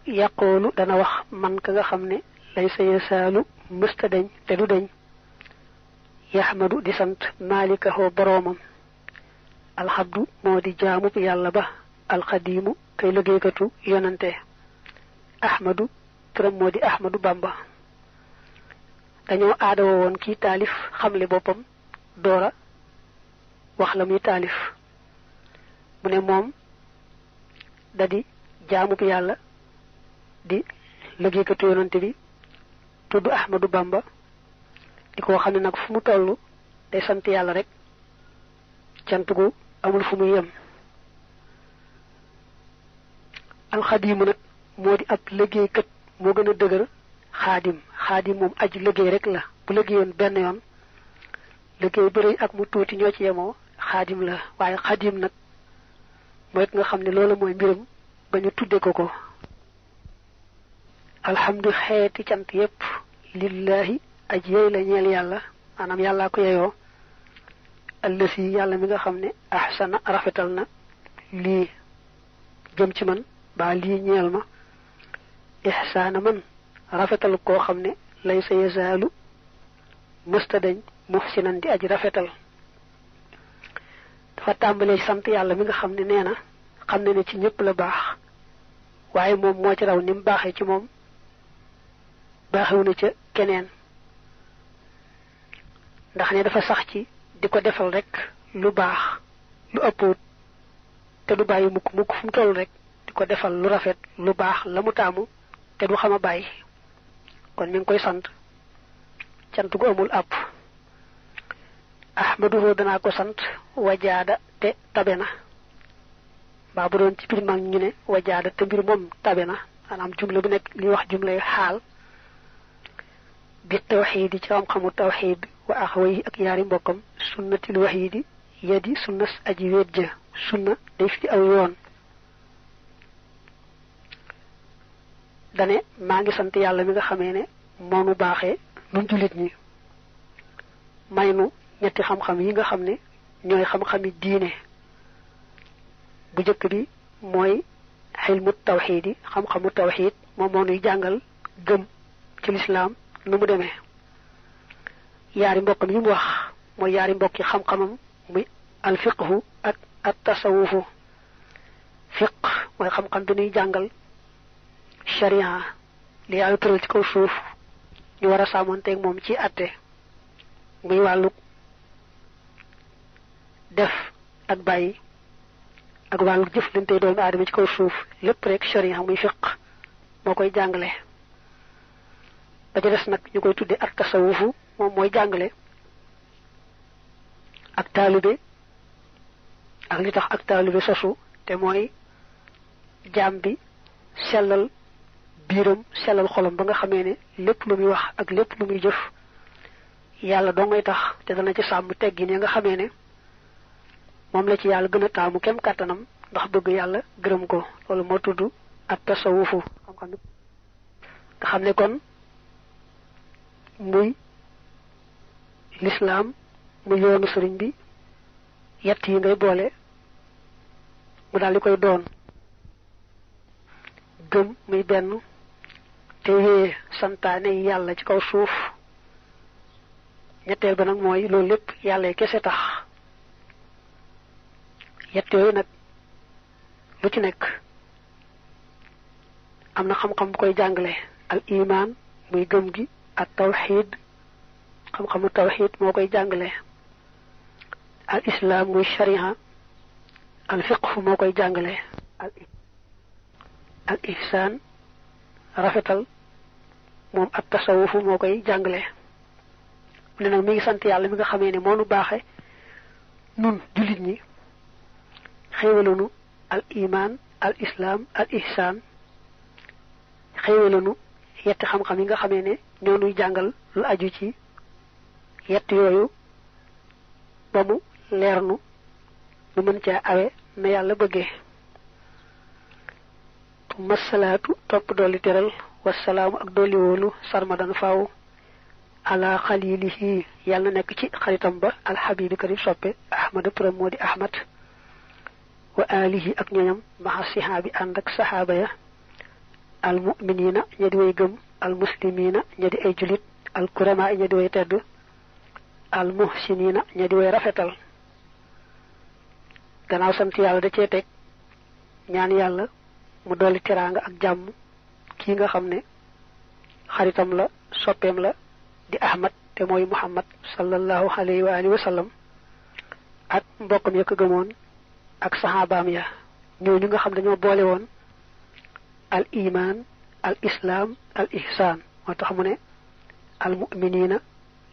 yaqulu dana wax man ka nga xamne laysa yasalu mustadañ te du dañ yahmadu di sant malikahu boromam alhabdu modi jaamu yalla ba alqadimu kay liggéeykatu yonante ahmadu turam modi ahmadu bamba dañoo aadawo woon kii taalif xamle boppam doora wax la muy taalif mu ne moom dadi jaamu yàlla di liggéeykatu yonante bi tudd ahmadu bamba di ko xam ne nag fu mu toll day sant yàlla rek cant gu amul fu muy yem alxadimu nag moo di ab liggéeykat moo gën a dëgër xaadim moom aju liggéey rek la bu liggéeyoon benn yoon liggéey bu rëy ak mu tuuti ñoo ci yemoo xaadim la waaye xaadim nag mooy nga xam ne loolu mooy mbiram ba ñu tudde ko alhamdu xeeti cant yépp lillahi aji yey la ñeel yàlla maanaam yàllaa ko yeyoo allasi yàlla mi nga xam ne ahsana rafetal na lii jëm ci man ba lii ñeel ma ihsaana man rafetal koo xam ne laysa yazaalu mustadañ muhsinan di aji rafetal dafa tàmbalee sant yàlla mi nga xam ne nee na xam ne ci ñëpp la baax waaye moom moo ci raw ni mu baaxee ci moom baaxewu na ca keneen ndax ne dafa sax ci di ko defal rek lu baax lu ëppoot te du bàyyi mukk fu mu toll rek di ko defal lu rafet lu baax la mu taamu te du xama bàyyi kon mi ngi koy sant cant gu amul àpp ahmaduhu danaa ko sant wajaada te tabena baa bu doon ci biir mag ñu ne wajaada te mbir moom tabena maanaam jumla bu nekk li wax jumlay xaal bi tawxiid ci xam-xamu tawxiid wa axawayhi ak yaari mbokkam sunnatil waxiidi yadi sunnas aji wéet ja sunna day fi aw yoon dane maa ngi sant yàlla mi nga xamee ne moonu baaxee nun jullit ñi may nu ñetti xam-xam yi nga xam ne ñooy xam-xami diine bu jëkk bi mooy xilmu tawxiid yi xam-xamu tawxiid moom moo nuy jàngal gëm ci lislaam nu mu demee yaari mbokkam yi mu wax mooy yaari mbokki xam-xamam muy alfiqhu ak at tasawufu fiq mooy xam-xam bi nuy jàngal sharia li yàlla tëral ci kaw suuf ñu war a sàmmonteeg moom ci atte muy wàllu def ak bàyyi ak wàllu jëflante doomu aadama ci kaw suuf lépp rek sharia muy fiq moo koy jàngale ba ca des nag ñu koy tudde ak tasawufu moom mooy jàngale ak taalibe ak li tax ak taalibe sosu te mooy jaam bi sellal biiram sellal xolam ba nga xamee ne lépp lu muy wax ak lépp lu muy jëf yàlla doo ngay tax te dana ci sàmm teggi ne nga xamee ne moom la ci yàlla gën a taamu kem kàttanam ndax bëgg yàlla gërëm ko loolu moo tudd ak tasawufu xam-xam nga xam ne kon muy lislaam mu yoonu sëriñ bi yett yi ngay boole mu daal di koy doon gëm muy benn te wéye santaane yàlla ci kaw suuf ñetteel ba nag mooy loolu lépp yàlla kese tax yett yooyu nag lu ci nekk am na xam-xam bu koy jàngale al iman muy gëm gi ak tawxiid xam-xamu tawxiid moo koy jàngale al islam muy sharia al fiqh moo koy jàngale al ihsaan rafetal moom ak tasawuf moo koy jàngale mu ne nag mi ngi sant yàlla mi nga xamee ne moo nu baaxe nun jullit ñi xéewalanu al iman al islam al ihsaan xéewalanu yetti xam-xam yi nga xamee ne ñoo nuy jàngal lu aju ci yett yooyu ba mu leer nu mën caa awe na yàlla bëggee masalaatu topp dolli teral wasalaamu ak dolli wóolu sarmadan faaw ala xalilihi yàlla nekk ci xaritam ba alxabibi kadi soppe ahmada turam moo di ahmad wa alihi ak ñoñam maxa sihaabi ànd ak saxaaba ya al mu'minina ñadi way gëm al muslimina ñadi ay julit al kurama ñadi way tedd al muhsinina ñadi way rafetal gannaaw sant yàlla da cee teg ñaan yàlla mu dolli teraanga ak jàmm kii nga xam ne xaritam la soppeem la di ahmad te mooy muhammad sallallahu alayhi wa alihi wa sallam ak mbokkam ya ko gëmoon ak saxaabaam ya ñooñu nga xam dañoo boole woon al iman al islam al ihsan moo tax mu ne al mu'minina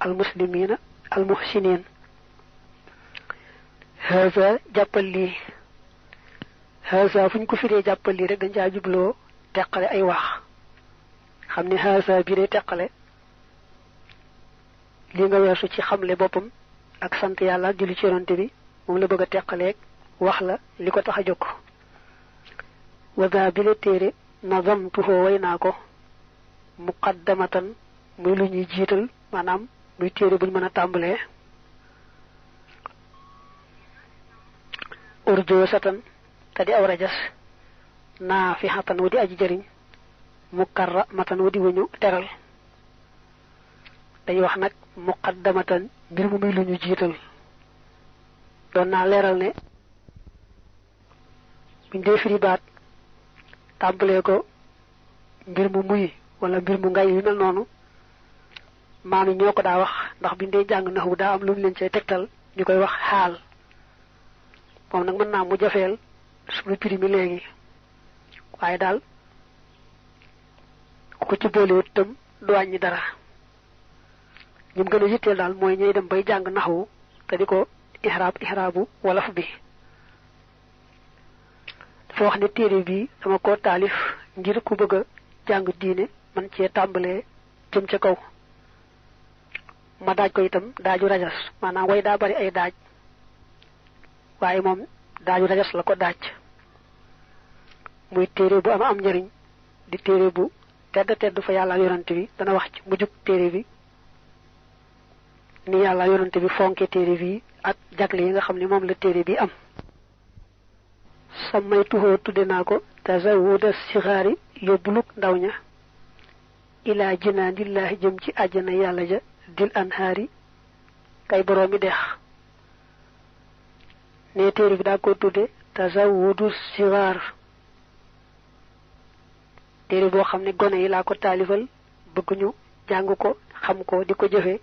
al muslimina al muhsinin haza jàppal lii haza fu ñu ko firee jàppal lii rek dañ caa jubloo teqale ay wax xam ne haza bi day teqale li nga weesu ci xamle boppam ak sant yàlla julli ci yonante bi moom la bëgg a teqaleeg wax la li ko tax a jóg waga bi la téere nazamtuhu way naa ko muqaddamatan muy lu ñuy jiital maanaam muy téere buñ mën a tàmbalee urjo satan te di aw rajas naafihatan wu di aji jëriñ mukarramatan wu di wuñu teral dañuy wax nag muqaddamatan mbir mu muy lu ñu jiital doon naa leeral ne buñ dee firi baat tàmbalee ko mbir mu muy wala mbir mu ngay yu mel noonu maam yi ñoo ko daa wax ndax biñ dee jàng naxu daa am lu mu leen cay tegtal ñu koy wax xaal moom nag mën naa mu jafeel suñu firi mi léegi waaye daal ku ko ci boolewut tam du wàññi dara ñum gën a yitteel daal mooy ñuy dem bay jàng naxwu te di ko ihraabu wolof bi dafa wax ne téere bi dama ko taalif ngir ku bëgg a jàng diine man cee tàmbalee jëm ca kaw ma daaj ko itam daaju rajas maanaam way daa bari ay daaj waaye moom daaju rajas la ko daaj muy téere bu am njëriñ di téere bu tedd fa yàlla yonante bi dana wax ci mujjug téere bi ni yàlla yonante bi fonke téere bi ak jagle yi nga xam ne moom la téere bi am samay tuxoo tudde naa ko tazawuda sixaari yóbbuluk ndaw ña ilaa jinaanillaahi jëm ci àjjana yàlla ja dil anhaari kay boroomi dex ne téere bi daa ko tudde tazawudu sixaar téere boo xam ne gone yi laa ko taalifal bëgg ñu jàng ko xam ko di ko jëfe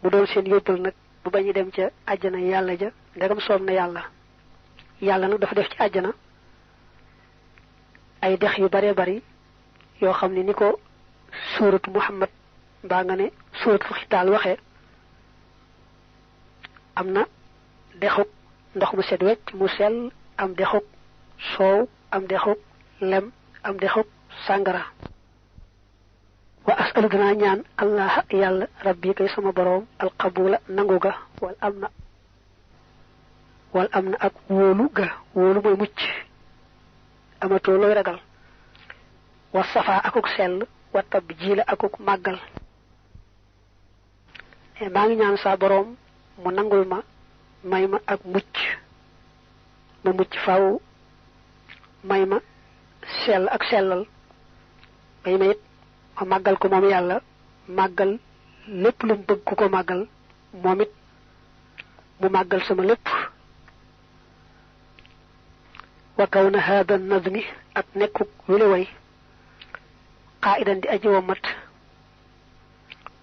mu doon seen yóbbal nag bu bañu dem ca àjjana yàlla ja ndegam soob na yàlla nag dafa def ci àjjana ay dex yu bare bari yoo xam ne ni ko suuratu muhammad mbaa nga ne suuratu xitaal waxe am na dexuk ndox mu set wecc mu sell am dexuk soow am dexuk lem am dexuk sàngara wa asalu danaa ñaan allah yàlla rabbi kay sama boroom alqabula nangu ga wal am na ak wóolu ga wóolu mooy mucc amatoo looy ragal wa safa akuk sell wa tab jiila akuk màggal maa ngi ñaan sa boroom mu nangul ma may ma ak mucc ma mucc faaw may ma sell ak sellal may ma it ma màggal ko moom yàlla màggal lépp lu mu bëgg ku ko màggal moom it mu màggal sama lépp wa kaw na haada nadmi ak nekkuk wile way qaa'idan di aji womat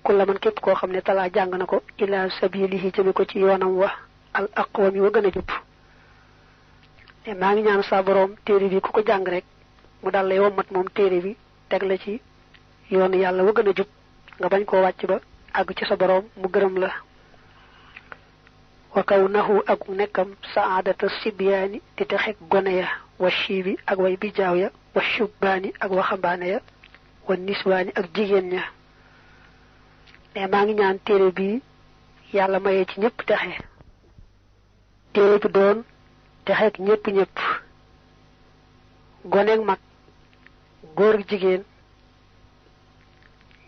kulla man képp koo xam ne talaa jàng na ko ila sabilihi jëme ko ci yoonam wa al aqwami wa gën a jub maa ngi ñaan sa boroom téere bi ku ko jàng rek mu dal lay womat moom téere bi teg la ci yoonu yàlla wa gën a jub nga bañ koo wàcc ba àgg ci sa boroom mu gërëm la wa kaw nahu ak nekkam saadata sibyaani di texeg gone ya wa shiibi ak way bijaaw ya wa shubbaani ak waxambaane ya wa niswaani ak jigéen ña mais maa ngi ñaan téere bi yàlla mayee ci ñëpp texe téere bi doon texeg ñëpp goneeg mag góor ak jigéen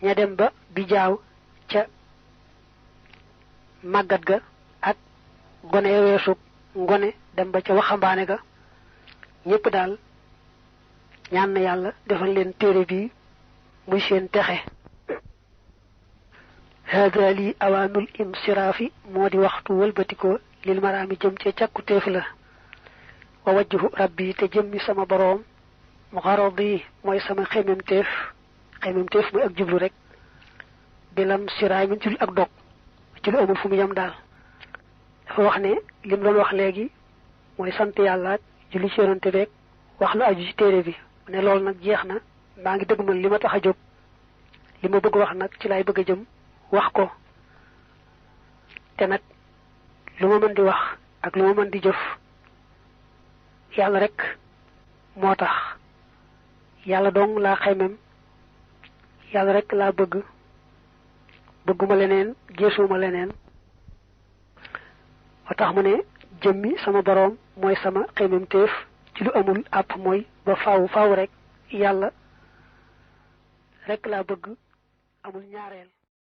ña dem ba bijaaw ca màggat ga ak gone weesu ngone dem ba ca waxambaane ga ñëpp daal ñaan na yàlla defal leen téere bi muy seen texe. hada li awaanul insiraafi moo di waxtu wëlbatikoo lil maraami jëm ca càkkutéef la wa wajhu rabbi te jëmmi sama boroom mu xaradi mooy sama xememteef mooy ak jublu rek bilam siraay min ci lu ak dog ci lu amul fu mu yem daal. dafa wax ne lim doon wax léegi mooy sant yàlla ak julli ci yonante beeg wax lu aju ci téere bi ne loolu nag jeex na maa ngi dëgmal li ma tax a jóg li ma bëgg wax nag ci laay bëgg a jëm wax ko te nag lu ma mën di wax ak lu ma mën di jëf yàlla rek moo tax yàlla dong laa xaymem yàlla rek laa bëgguma leneen geesuma leneen moo tax mu ne jëmmi sama boroom mooy sama xaymemteef ci lu amul àpp mooy ba faaw rek yàlla rek laa bëgg amul ñaareel